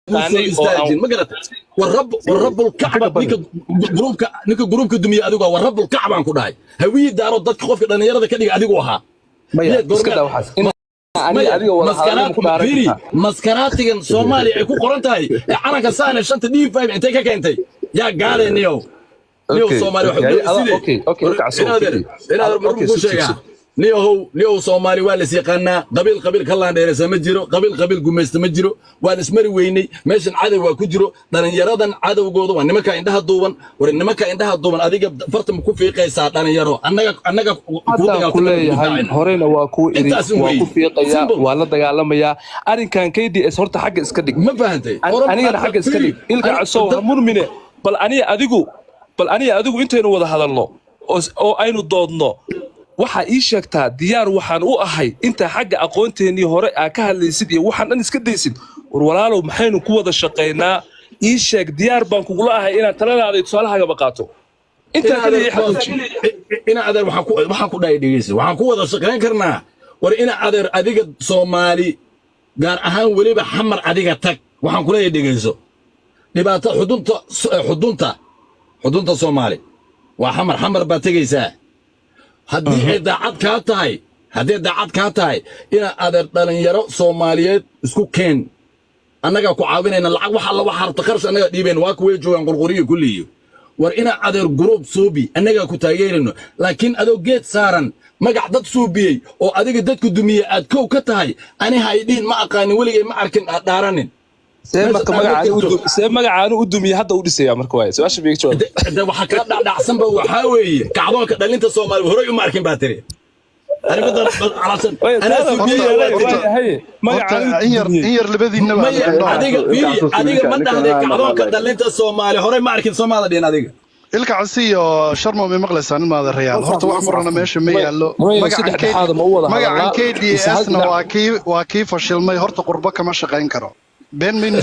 Kuu soo yaqaanay oo aan istaajin, ma garatay? War war rabbulkacba, ninka groupka dumiye adigu, war rabbulkacbaan ku dhahay. Hawiyi Daaro dadka qofka dhallinyarada ka dhiga adigu ahaa. Maya, Miyaad iska daa waxaas. In aniga adiga wada hadalno ma ku dhaaran fiiri kartaa? Maskaraatigan Soomaaliya ay ku qoran tahay ee calanka saane shanta D5 intay ka keentay? Yaa gaale niyow, niyow. Soomaali waxa sidee? Okay, ilka casow, inaadeer fiiri. Inaadeer, markuu Okay, ku sug, sug, sheegaa sug. Niyahow, niyahow, Soomaali waa la is yaqaanaa. Qabiil qabiil ka laandheeraysa ma jiro, qabiil qabiil gumaysta ma jiro. Waan ismari weynay. Meeshan cadow waa ku jiro. Dhalinyaradan cadowgooda waa nimanka indhaha duuban. War nimanka indhaha duuban adiga farta ma ku fiiqaysaa? Dhalinyaro annaga kuu Haddaan ku dagaaltama leeyahay, horeyna waa kuu iri, Intaas un waa weeye. ku fiiqayaa. Simple. Waa la dagaalamayaa. Arrinkan KDS horta xagga iska dhig. Ma fahantay? Anigana xagga iska dhig. Ilka Casow, ha murmine. Bal aniga adigu intaynu wada hadalno oo aynu doodno, waxaa ii sheegtaa, diyaar waxaan u ahay intaa xagga aqoonteennii hore aa ka hadlaysid iyo waxaan dhan iska daysid. War walaalow, maxaynu ku wada shaqaynaa? Ii sheeg. Diyaar baan kugula ahay inaan taladaada iyo tusaalahaagaba qaato. Intaa kaliya ii xaqiiji. Ina adeer, waxaan ku dhahay, dhegeysa, waxaan ku wada shaqayn karnaa. War ina adeer, adiga Soomaali, gaar ahaan weliba Xamar, adiga tag. Waxaan kuleeyahay, dhegeyso, dhibaato xudunta Soomaali waa Xamar. Xamar baad tegaysaa. Haddii ay daacad kaa tahay, ina adeer, dhalinyaro Soomaaliyeed isku keen. Annagaa ku caawinayna lacag, wax alla waxa rabta kharash annagaa dhiibayna. Waa kuway joogaan Qurquriyo kulliyo. War ina adeer, group suubi, annagaa ku taageerayno. Laakiin adoo geed saaran magac dad suubiyey oo adiga dadku dumiyey aad kow ka tahay, ani ha idhihin ma aqaanin, weligay ma arkin, aad dhaaranin. See Meesha marka aad magacaani u jirto. see magacaani u dumiyey hadda u dhisaya marka? Waaye su-aasha biiga jawaab. De waxaa kaa dhacdhacsanba waxaa weeye kacdoonka dhalinta Soomaaliya horey uma arkin baa tiri. Arrimadan calasan Waaya, anaa taada suubiyey waaya, waa tiri. waayahay, Horta magacaani in u yar dumiyey. in yar labadiinaba Maya, aad adiga fiiri, adiga ma dhahday kacdoonka dhalinta Soomaaliya horey ma arkin Soomaalida dhihin adiga. Ilka Casi iyo Sharmo, may maqlaysaan, ilmaada rayaal? Horta wax murana meesha ma yaallo. Maya, Magacan saddex dhexaada ma u wada magacan hadalnaa mise hal KDS na dhinac? waa kii fashilmay. Horta qurbo kama shaqayn karo, been maynu.